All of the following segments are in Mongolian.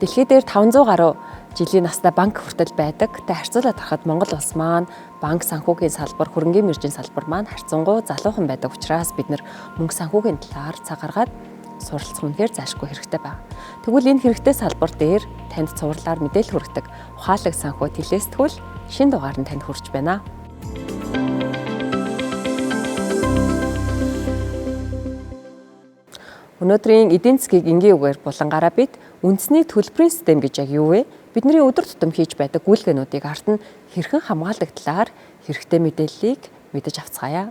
Дэлхий дээр 500 гаруй жилийн настай банк хүртэл байдаг. Тэ харьцуулаад харахад Монгол улс маань банк санхүүгийн салбар, хөрөнгийн мэржийн салбар маань харьцангуй залуухан байдаг учраас бид нар мөнгө санхүүгийн талаар цаг гаргаад суралцах үнэхээр заашгүй хэрэгтэй байна. Тэгвэл энэ хэрэгтэй салбар дээр танд цувралаар мэдээлэл хүргэдэг ухаалаг санхүү телесэтгүүл шинэ дугаар нь танд хүрч байна. Өнөөдрийн эдийн засгийг энгийн үгээр булангаараа бид үндэсний төлбөрийн систем гэж яг юу вэ? Бидний өдөр тутам хийж байдаг гүйлгээнүүдийг ард нь хэрхэн хамгаалдаг талаар хэрэгтэй мэдээллийг мэдэж авцгаая.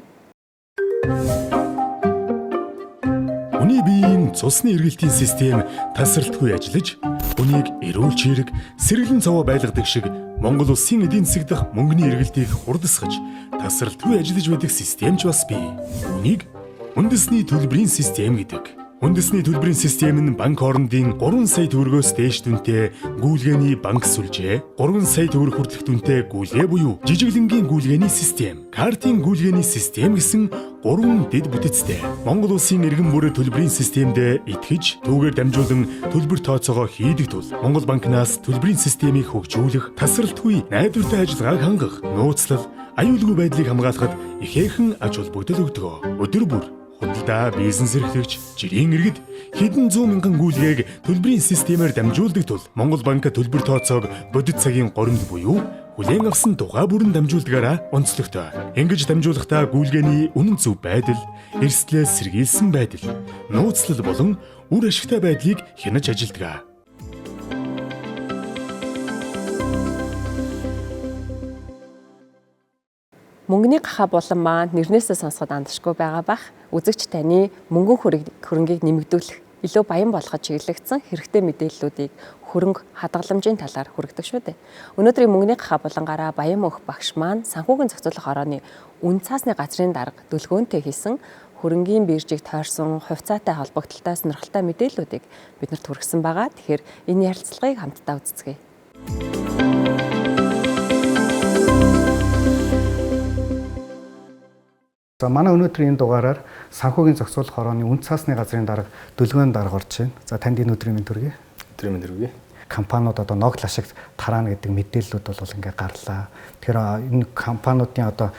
Хүний биеийн цусны эргэлтийн систем тасралтгүй ажиллаж, хүнийг эрүүл чирэг, сэргэлэн цовоо байлгадаг шиг Монгол улсын эдийн засаг дахь мөнгөний эргэлтийг хурдсгаж, тасралтгүй ажиллаж байдаг систем ч бас бий. Үүнийг үндэсний төлбөрийн систем гэдэг. Үндэсний төлбөрийн систем нь банк хоорондын 3 сая төгрөгөөс дээш дүнтэй гүйлгээний банк сүлжээ, 3 сая төгрөг хүртэлх дүнтэй гүйлгээ буюу жижиглэнгийн гүйлгээний систем, картын гүйлгээний систем гэсэн 3 дэд бүтэцтэй. Монгол улсын иргэн бүрээ төлбөрийн системдээ итгэж, түүгээр дамжуулан төлбөр тооцоогоо хийдэг тул Монгол банкнаас төлбөрийн системийг хөгжүүлэх, тасралтгүй найдвартай ажиллагааг хангах, нууцлал, аюулгүй байдлыг хамгаалахад ихээхэн ач холбогдол өгдөг. Өдөр бүр худалдаа, бизнес эрхлэгч, жирийн иргэд хэдэн зуун мянган гүйлгээг төлбөрийн системээр дамжуулдаг тул Монгол банк төлбөр тооцоог бодит цагийн горимд буюу хүлээн авсан тухай бүрэн дамжуулдгаараа онцлогтой. Ингэж дамжуулахдаа гүйлгээний үнэн зөв байдал, эрсдлээс сэргийлсэн байдал, нууцлал болон үр ашигтай байдлыг хянаж ажилдгаа. Мөнгөний гахаа булан маань нэрнээсээ сонсоход андашгүй байгаа бах. Үзэгч таны мөнгөн хөрөнгийг нэмэгдүүлэх, илүү баян болгоход чиглэгдсэн хэрэгтэй мэдээллүүдийг хөрөнгө хадгаламжийн талаар хүргэдэг шүү дээ. Өнөөдрийн мөнгөний гахаа булангаараа Баян мөнх багш маань санхүүгийн зохицуулах орооны үн цаасны газрын дарга Дүлгөөнтэй хийсэн хөрөнгийн биржийг тойрсон хувьцаатай холбогдлолтой сонирхолтой мэдээллүүдийг биднэрт хүргэсэн байгаа. Тэгэхээр энэ ярилцлагыг хамтдаа үздэцгээе. За манай өнөөдрийн энэ дугаараар санхүүгийн зохицуулах орооны үн цаасны газрын дарга Дүлгөөн дарга орж байна. За танд энэ өдрийн мэнд хүргэе. Өдрийн мэнд хүргэе. Компаниуд одоо ногдол ашиг тараана гэдэг мэдээллүүд бол ингээ гарлаа. Тэгэхээр энэ компаниудын одоо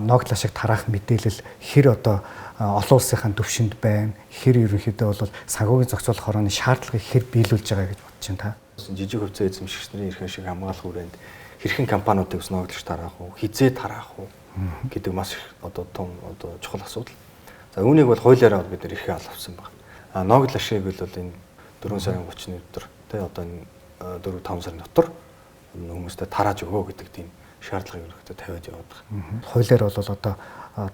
ногдол ашиг тараах мэдээлэл хэр одоо олон улсынхаа төвшөнд байна, хэр ерөнхийдөө бол санхүүгийн зохицуулах орооны шаардлагыг хэр биелүүлж байгаа гэж бодож байна та. Жижиг хувьцаа эзэмшигч нарын эрх ашиг хамгаалах хүрээнд хэрхэн компаниудыг бас ногдол ашиг тараах уу, хизээ тараах уу гэдэг маш их одоо том одоо чухал асуудал. За үүнийг бол хуулиараа бид нэр эрхээ авсан байна. А ногдол ашиг бол энэ 4 сарын 30-ны өдөр тий одоо энэ 4-5 сарын дотор хүмүүстэй тарааж өгөө гэдэг тийм шаардлагыг ерөнхийдөө тавиад яваад байгаа. Хуулиар бол одоо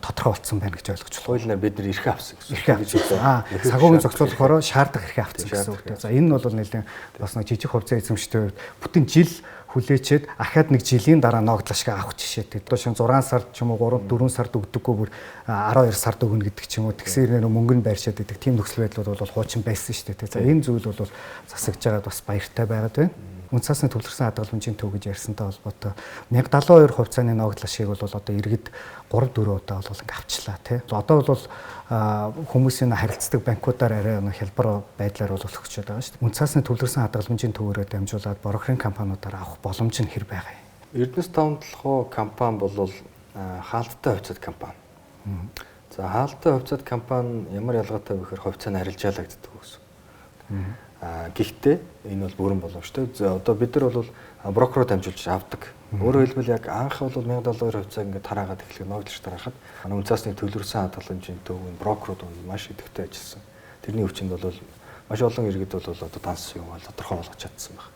тодорхой болсон байна гэж ойлгож байна. Хуулиар бид нэр эрхээ авсан гэсэн. Эрхээ авсан. Санхүүгийн зохицуулах ороо шаардлага эрхээ авсан гэсэн үг. За энэ нь бол нэлээд бас нэг жижиг хувьцаа эзэмшигчдийн хувьд бүтэн жил хүлээчээд ахаад нэг жилийн дараа ногдол ашиг авах жишээтэй. Одоо шинэ 6 сард ч юм уу 3 4 сард өгдөггүй бүр 12 сард өгнө гэдэг ч юм уу. Тэгсээр нэр мөнгө нь байршаад байдаг тийм нөхцөл байдлууд бол хуучин байсан шүү дээ. За энэ зүйл бол засагж байгаад бас баяртай байгаад байна. Үн цаасны төвлөрсөн хадгаламжийн төв гэж ярьсантай холбоотой 1072 хувьцааны ногдол ашиг бол одоо иргэд 3 4 удаа бол ингээ авчлаа тий. Одоо бол хүмүүсийн харилцдаг банкудаар арай нэг хялбар байдлаар бол өгчөөд байгаа шүү дээ. Үн цаасны төвлөрсөн хадгаламжийн төвөөрөө дамжуулаад брокерийн компаниудаар авах боломж нь хэр байгаа юм? Эрдэнэс 5 7 компани бол хаалттай хувьцаат компани. За хаалттай хувьцаат компани ямар ялгаатай вэ гэхээр хувьцаа нь арилжаалагддаг гэсэн. Гэхдээ энэ бол бүрэн боломжтой. Одоо бид нар бол брокероор дамжуулж авдаг. Өөрөөр хэлбэл яг анх бол 1072 хувьцааг ингээд тараагаад эхлэх ногдолч тараахад үн цаасны төлөвлөсөн хадгаламжийн төв энэ брокерууд маш идэвхтэй ажилласан. Тэрний хүчинд бол маш олон иргэд бол одоо данс юм бол тодорхой болгож чадсан байна.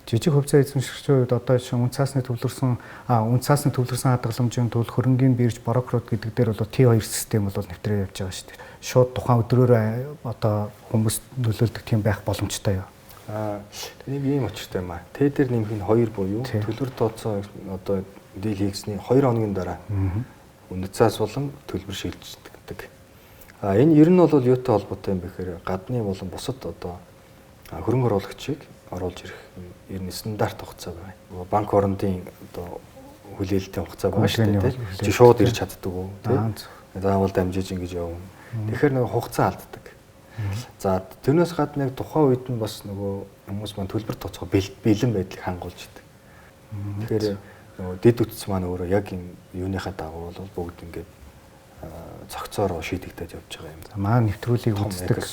Жижиг хувьцаа эзэмшигчдийн хувьд одоо шинэ үн цаасны төвлөрсөн үн цаасны төвлөрсөн хадгаламжийн тул хөрөнгийн бирж брокерууд гэдэг дээр бол T2 систем бол нэвтрээд явж байгаа шүү дээ. Шууд тухайн өдрөөрөө одоо хүмүүст нөлөөлдөг тийм байх боломжтой юу? Тэнийг ийм учиртай юм аа. Т дээр нэмэх нь 2 буюу төлбөр тооцоо одоо дийл хийгсний 2 хоногийн дараа үнэт цаас болон төлбөр шилждэг. Энэ ер нь бол юутай холбоотой юм бэ гэхээр гадны болон бусад одоо хөрөнгө оруулагчийг оруулж ирэх ер нь стандарт хугацаа байна. Банк орондын одоо хүлээлтийн хугацаа байгаа шүү дээ. Чи шууд ирж чаддаг уу тий? Заавал дамжиж ингэж явна. Тэгэхээр нэг хугацаа алддаг. За тэрнээс гадна яг тухайн үед нь бас нөгөө хүмүүс маань төлбөр тооцоо бэлэн байдлыг хангуулж идэг. Тэгэхээр нөгөө дэд үтс маань өөрөө яг энэ юуныхаа дагуу бол бүгд ингээд цогцоор шийдэгдээд явж байгаа юм. Маа нэвтрүүлгийг үздэг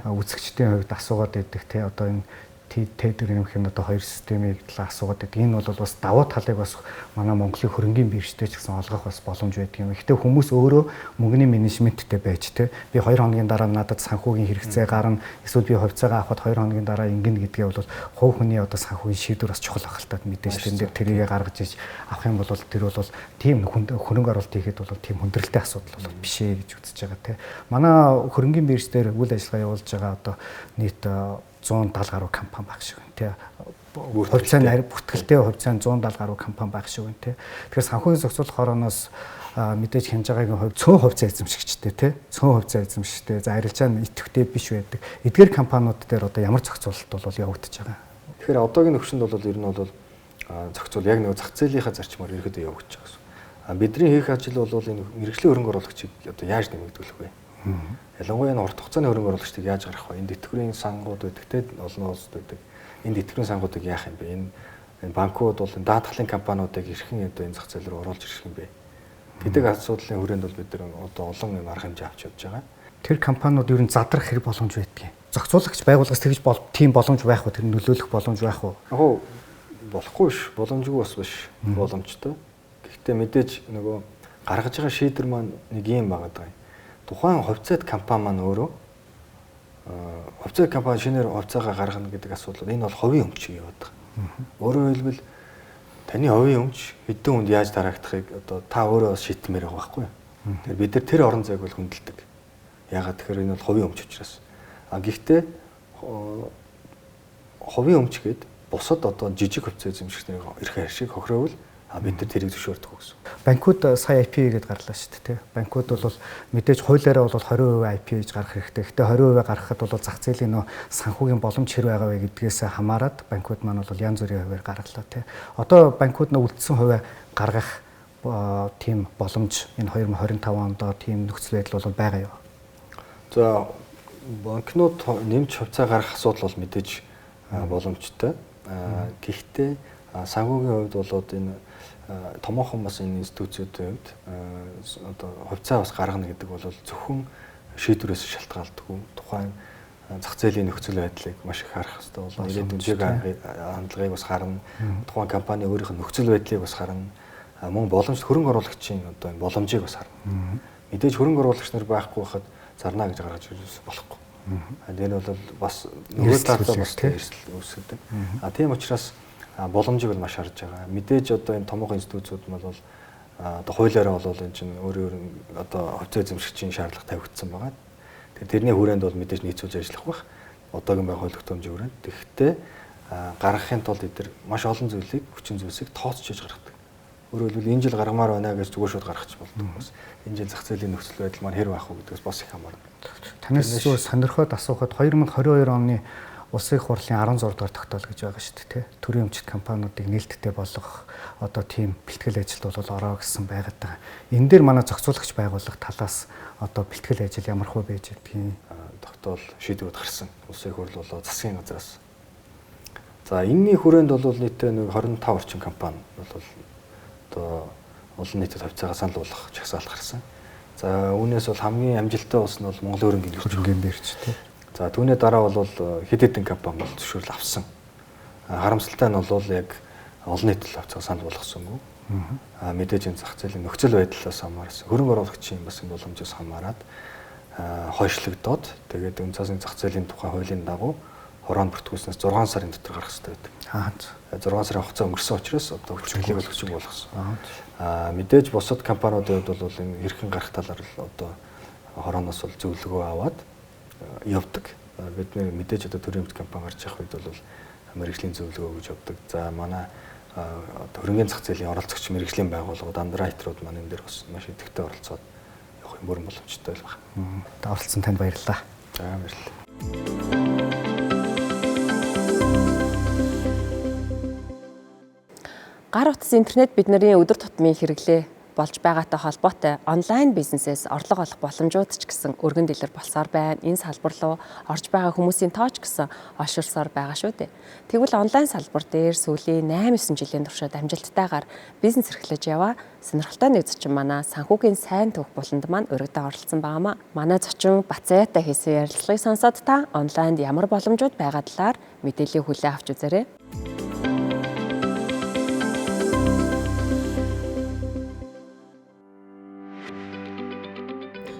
үзэгчдийн хувьд асуугаад байдаг те одоо энэ Т4 нэмэх нь одоо хоёр системийг талаа асуугаад байдаг. Энэ бол бас давуу талыг бас манай Монголын хөрөнгийн биржтэй ч гэсэн олгох бас боломж байдаг юм. Гэхдээ хүмүүс өөрөө мөнгөний менежменттэй байж те би 2 хоногийн дараа надад санхүүгийн хэрэгцээ гарна. Эсвэл би хувьцаагаа авахад 2 хоногийн дараа ингэнэ гэдгээ бол хувь хүний одоо санхүүгийн шийдвэр бас чухал байх л та мэдээж тэрэн дээр тэрийгэ гаргаж иж авах юм бол тэр бол тийм хөрөнгө оруулалт хийхэд бол тийм хүндрэлтэй асуудал бол биш ээ гэж үзэж байгаа те. Манай хөрөнгийн бирж дээр үйл ажиллагаа явуулж байгаа одоо нийт 170 гаруй компани байх шиг байна тий. Хувьцааны арай бүртгэлтэй хувьцааны 170 гаруй компани байх шиг байна тий. Тэгэхээр санхүүгийн зохицуулах хорооноос мэдээж хянаж байгаагийн хувьд цөөн хувьцаа эзэмшигчтэй тий. Цөөн хувьцаа эзэмшигчтэй. За арилжаа нь идэвхтэй биш байдаг. Эдгээр компаниуд дээр одоо ямар зохицуулалт бол явагдаж байгаа? Тэгэхээр одоогийн нөхцөлд бол ер нь бол зохицуул яг нэг зах зээлийнхаа зарчмаар ерөөдөө явагдаж байгаа гэсэн. А бидний хийх ажил бол энэ мэргэжлийн хөрөнгө оруулагчийг одоо яаж нэмэгдүүлэх вэ? Ялангуяа энэ урт хугацааны хөрөнгө оруулагчдыг яаж гаргах вэ? Энэ тэтгэврийн сангууд байдаг те олон улсад байдаг. Энэ тэтгэврийн сангуудыг яах юм бэ? Энэ банкуд бол энэ даатгалын компаниудыг хэрхэн одоо энэ зах зээл рүү оруулж ирэх юм бэ гэдэг асуудлын хүрээнд бол бид нар одоо олон юм арга хэмжээ авч явж байгаа. Тэр компаниуд ер нь задрах хэрэг боломж байдгийг. Зохицуулагч байгууллагаас тэгж тийм боломж байх уу? Тэр нөлөөлөх боломж байх уу? Яг уу болохгүй ш. Боломжгүй бас биш. Боломжтой. Гэхдээ мэдээж нөгөө гаргаж байгаа шийдвэр маань нэг юм байгаа даа. Тухайн хувьцаат компани маань өөрөө хувьцаат компани шинээр хувьцаагаа гаргана гэдэг асуудал энэ бол хувийн өмч яваад байгаа. Өөрөөр хэлбэл таны хувийн өмч хэдэн хүнд яаж дараагдахыг одоо та өөрөө бас шийдмээр байгаа байхгүй юу? Тэгэхээр бид нар тэр орон зайг бол хүндэлдэг. Яагаад тэгэхээр энэ бол хувийн өмч учраас. А гэхдээ хувийн өмч гээд бусад одоо жижиг хувьцаа эзэмшигч нарын эрх ашиг хохироовол бид нар тэрийг зөвшөөрдөг гэсэн. Банкуд сая IPO гэдээ гарлаа шүү дээ, тий. Банкуд бол мэдээж хуулиараа бол 20% IPO гэж гаргах хэрэгтэй. Гэхдээ 20% гаргахад бол зах зээлийн нөө санхүүгийн боломж хэр байгаа вэ гэдгээс хамаарат банкуд маань бол янз бүрийн хувиар гаргалаа, тий. Одоо банкуд нөө үлдсэн хувиа гаргах тийм боломж энэ 2025 онд тийм нөхцөл байдал бол байгаа юу? За банкнууд нэмж хувьцаа гаргах асуудал бол мэдээж боломжтой. Гэхдээ санхүүгийн хувьд болоод энэ томоохон бас энэ институцүүдийн хувьд одоо хувьцаа бас гаргана гэдэг бол зөвхөн шийдвэрээс шалтгаалдаггүй. Тухайн зах зээлийн нөхцөл байдлыг маш их харах хэрэгтэй болно. Ирээдүйн жиг хандлагыг бас харна. Тухайн компани өөрийнх нь нөхцөл байдлыг бас харна. Мөн боломж хөрөнгө оруулагчийн одоо энэ боломжийг бас харна. Мэдээж хөрөнгө оруулагч нар байхгүй байхад зарна гэж гаргаж ирэх болохгүй. Энэ бол бас нөгөө талдаа бас эрсдэл үүсгэдэг. Тийм учраас боломжийг бол маш харж байгаа. Мэдээж одоо энэ томоохон институцүүд нь бол одоо хуулиараа бол энэ чинь өөр одоо хувьцаа эзэмшигчийн шаардлага тавигдсан байгаа. Тэгэхээр тэрний хүрээнд бол мэдээж нийцүүлж ажиллах байх. Одоогийн байгаа хууль тогтоомжийн хүрээнд. Тэгэхдээ гаргахын тулд эдгээр маш олон зүйлийг хүчин зүйлсийг тооцож гаргадаг. Өөрөөр хэлбэл энэ жил гаргамаар байна гэж зүгээр шууд гаргачих болдог. Бас энэ жил зах зээлийн нөхцөл байдал маань хэр байх вэ гэдгээс бас их хамаарна. Танаас зүгээр сонирхоод асуухад 2022 оны Улсын их хурлын 16 дугаар тогтоол гэж байгаа шүү дээ, тий. Төрийн өмчт компаниудыг нээлттэй болгох одоо тийм бэлтгэл ажилд бол ороо гэсэн байгаад байгаа. Энэ дээр манай зохицуулагч байгууллага талаас одоо бэлтгэл ажил ямар хөө байж байдгийг тогтоол шийдвэрүүд гарсан. Улсын их хурл болоо засгийн газраас. За энэний хүрээнд бол нийтдээ нэг 25 орчим компани бол одоо олон нийтэд хувьцаагаа санал болгох жагсаалт гарсан. За үүнээс бол хамгийн амжилттай болсон нь бол Монгол хөрөнгөний бирж, тий. За түүний дараа бол хэд хэдэн компани бол зөвшөөрөл авсан. Харамсалтай нь бол яг олон нийтэд хувьцаа санал болгосонгүй. Мэдээж энэ зах зээлийн нөхцөл байдлаас хамаарсан хөрөнгө оруулагчийн бас боломжоос хамаарат хойшлогдоод тэгээд үн цаасны зах зээлийн тухай хуулийн дагуу хороонд бүртгүүлснээс 6 сарын дотор гарах хэрэгтэй байдаг. 6 сарын хугацаа өнгөрсөн учраас одоо хүчрхийлэл хүчин болгосон. Мэдээж бусад компаниудын хувьд бол энэ хэрхэн гарах талаар л одоо хорооноос бол зөвлөгөө аваад явдаг. Бид нэр мэдээж одоо төрийн өмч компани гарч явах үед бол мэргэжлийн зөвлөгөө өгж явдаг. За манай хөрөнгөний зах зээлийн оролцогч мэргэжлийн байгууллагууд, андеррайтерууд маань энэ дээр бас маш идэвхтэй оролцоод явах юм бүрэн боломжтой л байна. Оролцсон танд баярлалаа. За баярлалаа. Гар утас интернет бидний өдөр тутмын хэрэглээ болж байгаатай холбоотой онлайн бизнесээс орлого олох боломжууд ч гэсэн өргөн дэлгэр болсоор байна. Энэ салбар руу орж байгаа хүмүүсийн тоо ч гэсэн олширсоор байгаа шүү дээ. Тэгвэл онлайн салбар дээр сүүлийн 8-9 жилийн туршид амжилттайгаар бизнес эрхлэж яваа сонирхолтой нэг зочин манай санхүүгийн сайн түүх буланд маань өргөдөө оролцсон байгаамаа. Манай зочин Батзаяатай хийсэн ярилцлагыг сонсоод та онлайнд ямар боломжууд байгаа талаар мэдээллийг хүлээн авч үзээрэй.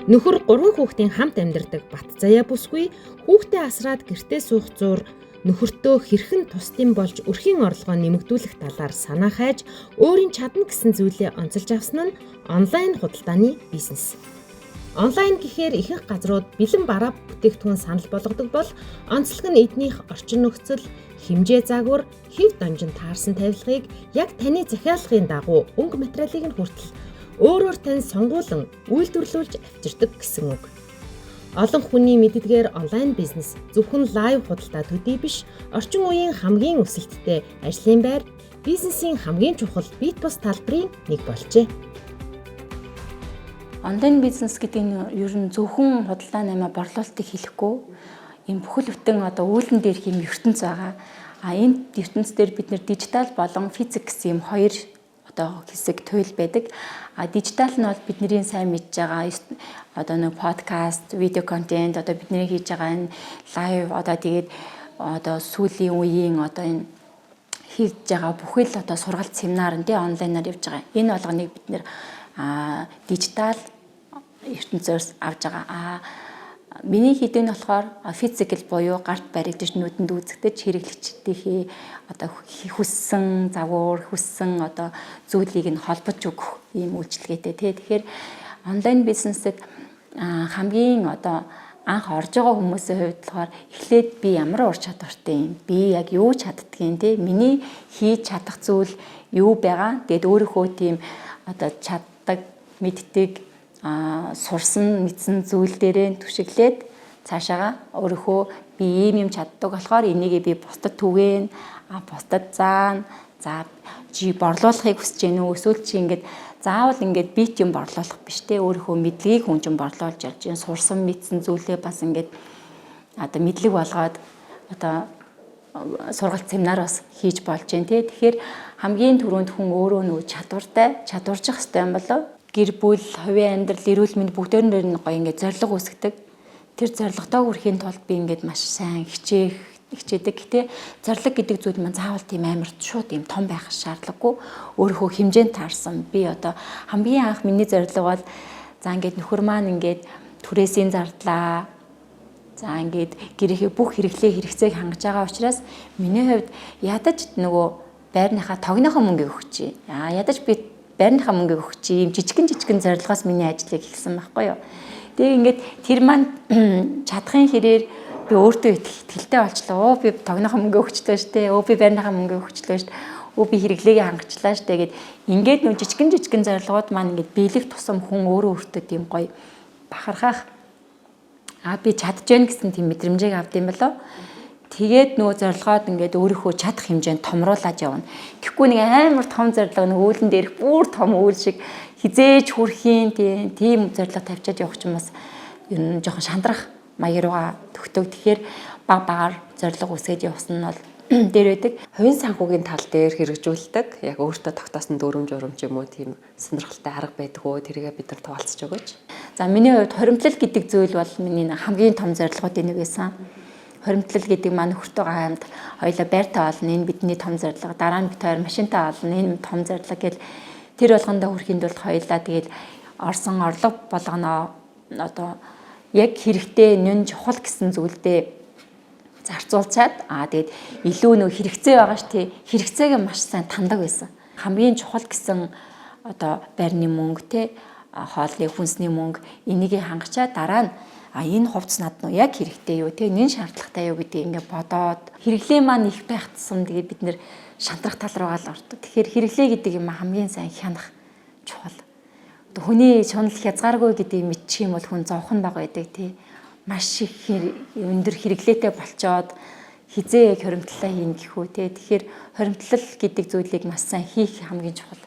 Нөхөр 3 хүүхдийн хамт амьдардаг Батзаяа бүсгүй хүүхдээ асраад гэртээ суух зуур нөхөртөө хэрхэн тусдим болж өрхийн орлогоо нэмэгдүүлэх талаар санаа хайж өөрийн чадна гэсэн зүйлээ онцолж авсан нь онлайн худалдааны бизнес. Онлайн гэхээр ихэнх газрууд бэлэн бараа бүтээгдэхүүн санал болгодог бол онцлог нь эднийх орчин нөхцөл, хэмжээ загвар, хэв донжин таарсан тавилгыг яг таны захиалгын дагуу өнгө материалыг нь хүртэл өөрөөр тань сонгуулан үйлдвэрлүүлж авчирдаг гэсэн үг. Олон хүний мэддгээр онлайн бизнес зөвхөн лайв худалдаа төдий биш, орчин үеийн хамгийн өсөлттэй ажлын байр, бизнесийн хамгийн чухал бит бус талбарын нэг болжээ. Онлайн бизнес гэдэг нь ер нь зөвхөн худалдаа наймаа борлуулалтыг хэлэхгүй ийм бүхэл бүтэн одоо үүлэн дээрх юм ертөнц байгаа. А энэ ертөнц дээр бид нэр дижитал болон физик гэсэн юм хоёр одоо хэсэг туйл байдаг. А дижитал нь бол бидний сайн мэдж байгаа одоо нэг подкаст, видео контент, одоо бидний хийж байгаа энэ лайв, одоо тэгээд одоо сүүлийн үеийн одоо энэ хийж байгаа бүхэл одоо сургалт, семинар нь тий онлайнаар явж байгаа. Энэ болгоныг бид нэр дижитал ертөнцөөс авж байгаа. Миний хийдэг нь болохоор физикал буюу гарт баригдаж нүдэнд үзэгдэж хэрэглэгчдийнхээ одоо хүссэн загвар, хүссэн одоо зүйлийг нь холбож өгөх ийм үйлчилгээтэй тий. Тэгэхээр онлайн бизнесэд хамгийн одоо анх орж байгаа хүмүүсийн хувьд болохоор эхлээд би ямар ур чадвартай юм, би яг юу чаддгийг тий, миний хийж чадах зүйл юу байгаа. Тэгээд өөрийнхөө тийм одоо чаддаг, мэддэг, сурсан, мэдсэн зүйл дээрээ түшиглээд цаашаага өөрийнхөө би ийм юм чаддаг болохоор энийгээ би бусдад түгээн, бусдад заана. За чи борлуулахыг хүсэж гэнэ үү? Эсвэл чи ингээд заавал ингээд би ч юм борлуулах биш те, өөрийнхөө мэдлэгийг хүн чинь борлуулж явж гин, сурсан мэдсэн зүйлээ бас ингээд одоо мэдлэг болгоод одоо сургалт, семинар бас хийж болж гин те. Тэгэхээр хамгийн түрүүнд хүн өөрөө нөгөө чадвартай, чадваржих хэрэгтэй юм болов. Гэр бүл, хувийн амьдрал, эрүүл мэнд бүгдээр нь гоё ингээд зорилго үүсгэдэг. Тэр зорилготой хүрэхийн тулд би ингээд маш сайн хичээдэг. Гэтэ зорилго гэдэг зүйл маань заавал тийм амар шууд тийм том байх шаардлагагүй. Өөрийнхөө хэмжээнд таарсан. Би одоо хамгийн анх миний зорилго бол за ингээд нөхөр маань ингээд түрээсийн зардлаа. За ингээд гэрийнхээ бүх хэрэглээ хэрэгцээг хангаж байгаа учраас миний хувьд ядаж нөгөө байрныхаа тогныхоо мөнгийг өгчээ. Ядаж би байрныхаа мөнгийг өгчээ. Ийм жижигэн зорилгоос миний ажлыг эхэлсэн байхгүй юу. Тэгээ ингээд тэр маань чадахын хэрээр би өөртөө итгэлтэй болчлоо. Би тогныхоо мөнгө өгчлөө штэ. Би байрныхаа мөнгө өгчлөө штэ. Би хэрэглээгээ хангачлаа штэ гэд ингээд нөө жижигэн зорилгууд маань ингээд биелэх тусам хүн өөрөө өөртөө тийм гоё бахархах, би чадж гэн гэсэн тийм мэдрэмжийг авд юм болоо. Тэгээд нөгөө зорилгоод ингээд өөрийнхөө чадах хэмжээнд томруулаад явна. Тэгэхгүй нэг амар том зорилго, нэг үүлэн дээрх бүр том үйл шиг хизээж хүрхийн тийм зорилго тавьчаад явах чинь бас ер нь жоохон шандрах маяг руугаа төгтөг. Тэгэхээр баг багаар зорилго үүсгэж явсан нь бол дээр байдаг. Хувийн санхүүгийн тал дээр хэрэгжүүлдэг яг өөртөө тогтоосон дүрм журам ч юм уу тийм сонирхолтой арга байдаг уу? Тэргээ бид нар хуваалцаж өгөөч. За миний хувьд хоримтлал гэдэг зүйл бол миний хамгийн том зорилгоудын нэг байсан. Хоримтлал гэдэг маань нөхөртөөгөө хамт хоёлаа байртай олно, энэ бидний том зорилго. Дараа нь бид хоёр машинтай олно, энэ том зорилго гэл тэр болгондоо хүрэхийн тулд хоёлаа тэгэл орсон орлого болгоно одоо яг хэрэгтэй нэн чухал гэсэн зүйлдээ зарцуулчаад тэгээд илүү нөө хэрэгцээ байгаа ш тий, хэрэгцээгээ маш сайн тандаг байсан. Хамгийн чухал гэсэн одоо байрны мөнгө тий, хоолны хүнсний мөнгө энийг хангачаад дараа нь энэ хувцас над нь яг хэрэгтэй юу те, нэн шаардлагатай юу гэдгийг ингээ бодоод хэрэглээ маань их байх тусам тэгээ бид нэр шантрах тал руугаа л ордог. Тэгэхээр хэрэглээ гэдэг юм хамгийн сайн хянах чухал. Одоо хүний шунал хязгааргүй гэдгийг мэдчих юм бол хүн зовх нь бага байдаг тий. Маш их өндөр хэрэглээтэй болчоод хизээ яг хоримтлалаа хийн гэхүү те. Тэгэхээр хоримтлал гэдэг зүйлийг маш сайн хийх хамгийн чухал.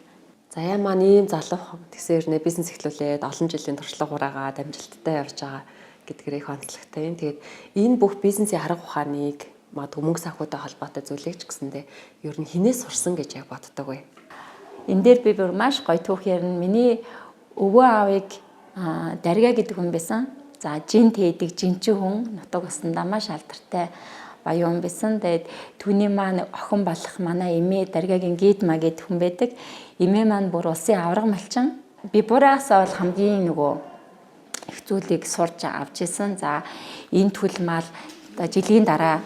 Заяа маань ийм залуухан тэгсэн хэрнээ бизнес эхлүүлээд олон жилийн туршлага ураагаад амжилттай явж байгаа гэдгээр их онцлогтой юм. Тэгээд энэ бүх бизнесийн арга ухааныг магадгүй мөнгө санхүүтэй холбоотой зүйлийг ч гэсэндээ ер нь хинээс сурсан гэж яг боддог вэ? Энэ дээр би бүр маш гоё түүх ярина. Миний өвөө аавыг Дарига гэдэг хүн байсан. За жин тээдэг жинчин хүн нутаг усандаа маш алдартай баян байсан. Тэгээд түүний маань охин болох манай эмээ Даригагийн Гидма гэдэг хүн байдаг. Эмээ маань бүр улсын авраг малчин. Би бураасаа бол хамгийн нөгөө их зүйлийг сурч авч исэн. За энэ түл мал одоо жилийн дараа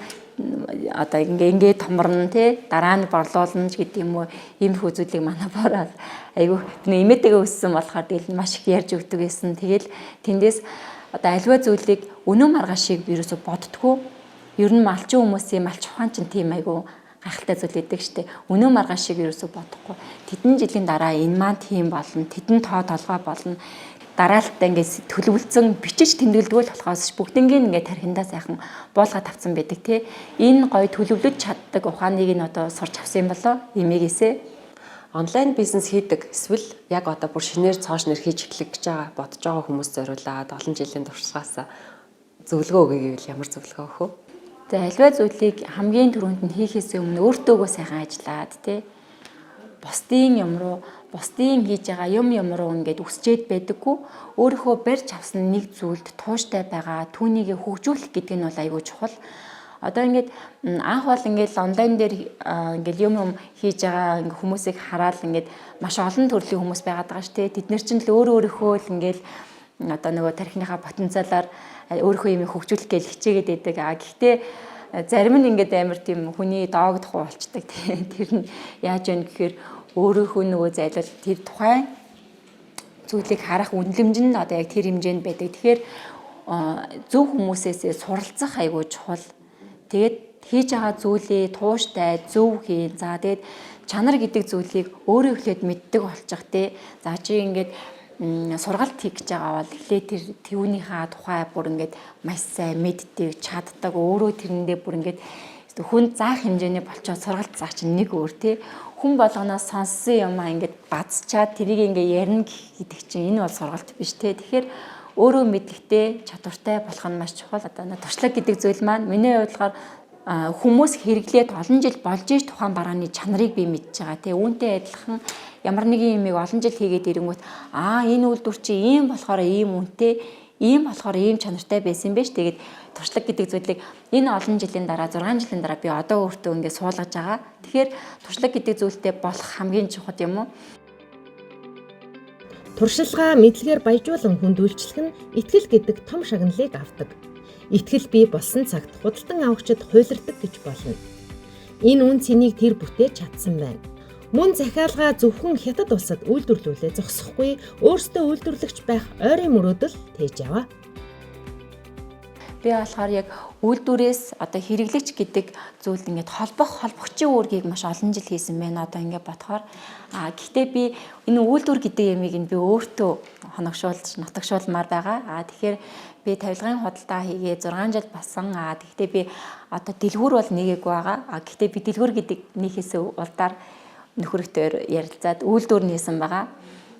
одоо ингээ томорно тий, дараа нь борлуулна ч гэдэг юм уу, ийм их зүйлийг манай бороо айгүй би эмээтэйгээ өссөн болохоор тэгэл маш их ярьж өгдөг байсан. Тэгэл тэндээс одоо альва зүйлийг өнөө маргаашийг ерөөсө боддгоо. Ер нь малчин хүмүүсийн малч ухаан чинь тийм айгүй гайхалтай зүйл өгдөг штэ. Өнөө маргаашийг ерөөсө бодохгүй. Тэдэн жилийн дараа энэ маань тийм болно. Тэдэн тоо толгой болно. Дараалтаа ингээд төлөвлөсөн бичиж тэмдэглэдэг л болохоос бүгднийг ингээд тархиндаа сайхан буулгаад авсан байдаг тий. Энэ гоё төлөвлөж чаддаг ухааныг нь одоо сурч авсан юм болоо эмээгээсээ. Онлайн бизнес хийдэг эсвэл яг одоо бүр шинээр цоош нэр хийж эхлэх гэж байгаа бодож байгаа хүмүүс зориулаад олон жилийн туршлагаас зөвлөгөө өгье гэвэл ямар зөвлөгөө өгөх вэ? За альва зүйлийг хамгийн түрүүнд нь хийхээс өмнө өөртөөгөө сайхан ажиллаад тий. Бусдын юм руу, бусдын хийж байгаа юм юм руу ингээд өсчээд байдаггүй. Өөрийнхөө барьж авсан нэг зүйлд тууштай байгаа, түүнийг хөгжүүлэх гэдэг нь бол айгүй чухал. Одоо ингээд анх бол ингээд онлайн дээр ингээд юм юм хийж байгаа ингээд хүмүүсийг хараад ингээд маш олон төрлийн хүмүүс байгаад байгаа шүү дээ. Тэд нар чинь л өөр өөрийнхөө л ингээд одоо нөгөө тархиныхаа потенциалаар өөрийнхөө юм хөгжүүлэх гэж хичээгээд байдаг. А гэхдээ зарим нь ингээд амар тийм хүний доогдох болчдөг. Тэр нь яаж вэ гэхээр өөрийнхөө нөгөө зайлвал тэр тухайн зүйлийг харах үнэлэмж нь одоо яг тэр хэмжээнд байдаг. Тэгэхээр зөв хүмүүсээсээ суралцах айгүй чухал. Тэгээд хийж байгаа зүйлээ тууштай зөв хийн. За тэгээд чанар гэдэг зүйлийг өөрөө эхлээд мэддэг болчих те. За чи ингээд сургалт хийх гэж байгаа бол эхлээд тэр түүнийхээ тухай бүр ингээд маш сайн мэддэг, чаддаг, өөрөө тэрэндээ бүр ингээд хүн заах хэмжээний болчоод сургалт заах чинь нэг өөр те. Хүн болгоноос сонссон юм аа ингээд базчаад тэрийг ингээд ярина гэдэг чинь энэ бол сургалт биш те. Тэгэхээр өөрөө мэдлэгтэй, чадвартай болох нь маш чухал. Одоо туршлага гэдэг зүйл маань миний хувьд болохоор хүмүүс хэрэглээд олон жил болж иж тухайн барааны чанарыг би мэдж байгаа тий. Үүнтэй адилхан ямар нэгэн юмыг олон жил хийгээд ирэнгүүт аа энэ үйлдвэр чи ийм болохоор ийм үнэтэй, ийм болохоор ийм чанартай байсан юм биш. Тэгээд туршлага гэдэг зүйлийг энэ олон жилийн дараа 6 жилийн дараа би одоо өөртөө ингээд суулгаж байгаа. Тэгэхээр туршлага гэдэг зүйлтэй болох хамгийн чухал юм уу? Туршилгаа мэдлэгээр баяжуулан хүнд үйлчлэх нь итгэл гэдэг том шагналыг авдаг. Итгэл бий болсон цагт худалдан авагчид хуйлардаг гэж болно. Энэ үн цэнийг тэр бүтээж чадсан байна. Мөн захиалгаа зөвхөн хятад улсад үйлдвэрлүүлээ зогсохгүй, өөрсдөө үйлдвэрлэгч байх ойрын мөрөөдөл тээж яваа. Би болохоор яг үйлдвэрээс одоо хэрэглэгч гэдэг зүйлд ингээд холбох холбогчийн үүргийг маш олон жил хийсэн байна одоо ингээд бодохоор. А гэхдээ би энэ үйлдвэр гэдэг ямыг нь би өөртөө хоногшуулж нутагшуулмаар байгаа. А тэгэхээр би тавилгын худалдаа хийгээ 6 жил болсон. А гэхдээ би одоо дэлгүүр бол нэгээгүй байгаа. А гэхдээ би дэлгүүр гэдэг нийхээс улдаар нөхөртөөр ярилцаад үйлдвэр нээсэн байгаа.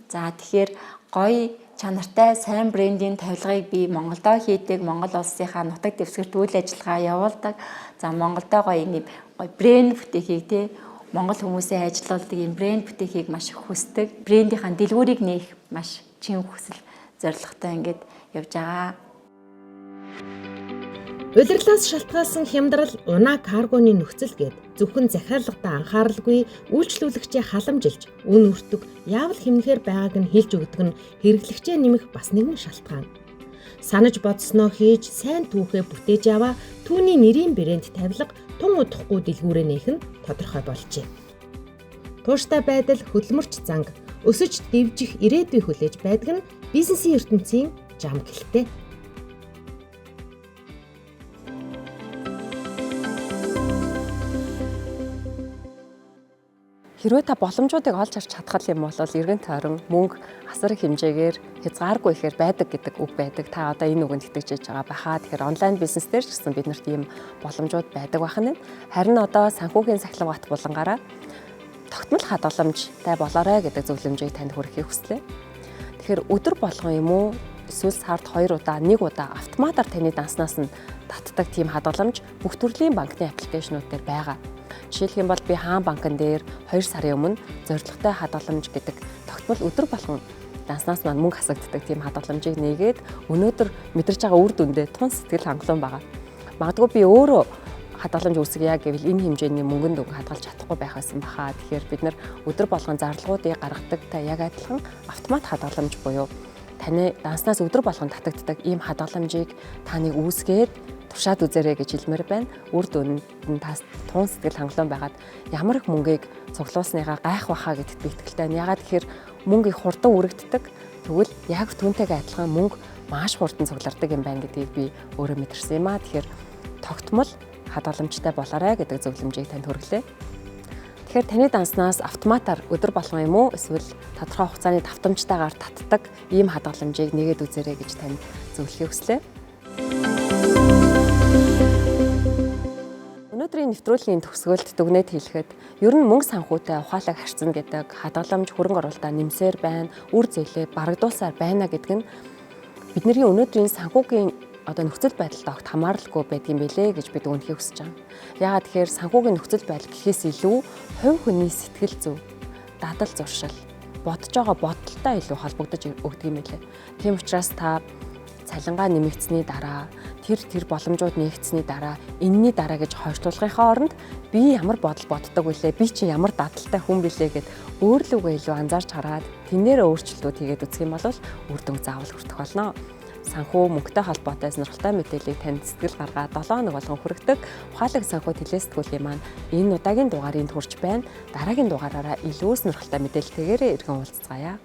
За тэгэхээр гоё чанартай сайн брендийн тавилгыг би Монголдо хийдэг, Монгол улсынхаа нутаг дэвсгэрт үйл ажиллагаа явуулдаг. За Монголдо гоё юм гоё брэнд бүтээхийг те Монгол хүмүүсийн ажилуулдаг юм брэнд бүтээхийг маш их хүсдэг. Брендийнхаа дэлгүүрийг нээх маш чин хүсэл зорилготой ингээд явж байгаа. Улирлаас шалтгаалсан хямдрал, унаа каргоны нөхцөл гээд зөвхөн захиалгадаа анхааралгүй үйлчлүүлэгчээ халамжилж, үн өртөг яавал хэмнэхээр байгааг нь хэлж өгдөг нь хэрэглэгчээ нэмэх бас нэгэн шалтгаан. Санаж бодсноо хийж, сайн түүхээ бүтээж аваа түүний нэрийн брэнд тавилга тун удахгүй дэлгүүрээ нээх нь тодорхой болжээ. Тууштай байдал, хөдөлмөрч занг, өсөж дэвжих ирээдүй хүлээж байдаг нь бизнесийн ертөнцийн жам гэлтэй. Хэрвээ та боломжуудыг олж харж чадах юм бол эргэн тойрон мөнгө асар их хэмжээгээр хязгааргүй ихээр байдаг гэдэг үг байдаг. Та одоо энэ үгэнд итгэж байгаа баха. Тэгэхээр онлайн бизнес дээр ч гэсэн биднэрт ийм боломжууд байдаг байх нь. Харин одоо санхүүгийн сахилга бат булангаараа тогтмол хадгаламжтай болоорой гэдэг зөвлөмжийг танд хүргэхийг хүслээ. Тэгэхээр өдөр болгон юм уу эсвэл сард 2 удаа, 1 удаа автоматар таны данснаас нь татдаг тийм хадгаламж бүх төрлийн банкны аппликейшнууд дээр байгаа. Жишээлх юм бол би Хаан банкн дээр 2 сарын өмнө зорилготой хадгаламж гэдэг тогтмол өдөр болгон данснаас маань мөнгө хасагддаг тийм хадгаламжийг нээгээд өнөөдөр мэдэрч байгаа үр дүндээ тун сэтгэл хангалуун байгаа. Магадгүй би өөрөө хадгаламж үүсгье гэвэл энэ хэмжээний мөнгөн дүнг хадгалж чадахгүй байх байсан баха. Тэгэхээр бид нар өдөр болгон зарлагуудыг гаргадагтай яг адилхан автомат хадгаламж буюу таны данснаас өдөр болгон татагддаг ийм хадгаламжийг та нэг үүсгээд туршаад үзээрэй гэж хэлмээр байна. Үр дүнд нь тас тун сэтгэл хангалуун байгаад ямар их мөнгийг цуглуулсныгаа гайх баха гэдэгт би итгэлтэй байна. Ягаад гэхээр мөнгө их хурдан үрэгддэг. Тэгвэл яг түүнтэйгээ адилхан мөнгө маш хурдан цуглардаг юм байна гэдгийг би өөрөө мэдэрсэн юм аа. Тэгэхээр тогтмол хадгаламжтай болоорой гэдэг зөвлөмжийг танд хүргэлээ. Тэгэхээр таны данснаас автоматар өдөр болгон юм уу эсвэл тодорхой хугацааны давтамжтайгаар татдаг ийм хадгаламжийг нэгэд үзээрэй гэж танд зөвлөхийг хүслээ. Өнөөдрийн нэвтрүүлгийн төгсгөлд дүгнээд хэлэхэд ер нь мөнгө санхүүтэй ухаалаг харьцна гэдэг хадгаламж хөрөнгө оруулалтаа нэмсээр байна, үр зээлээ барагдуулсаар байна гэдэг нь бидний өнөөдрийн санхүүгийн одоо нөхцөл байдалд огт хамааралгүй байдгийн билээ гэж би дүгнэхийг хүсэж байгаа. Яагаад тэгэхээр санхүүгийн нөхцөл байдал гэхээс илүү хувь хүний сэтгэл зүй, дадал зуршил, бодож байгаа бодолтой илүү холбогдож өгдөг юм билээ. Тийм учраас та цалингаа нэмэгдсэний дараа тэр боломжууд нээгдсэний дараа энэний дараа гэж хойшлуулгынхаа оронд би ямар бодол боддог вүлээ, би чи ямар дадалтай хүн билээ гэд өөрлөгөө илүү анзаарч хараад тэнээр өөрчлөлтүүд хийгээд үзэх юм бол үр дүн заавал хүртэх болно. Санхүү мөнгөтэй холбоотой сонирхолтой мэдээллийг танд сэтгэл гаргаад 7 хоног болгон хүргэдэг ухаалаг санхүү телесэтгүүлийн маань энэ удаагийн дугаарын хүрч байна. Дараагийн дугаараараа илүү сонирхолтой мэдээлэлтэйгээр иргэн уулзцаая.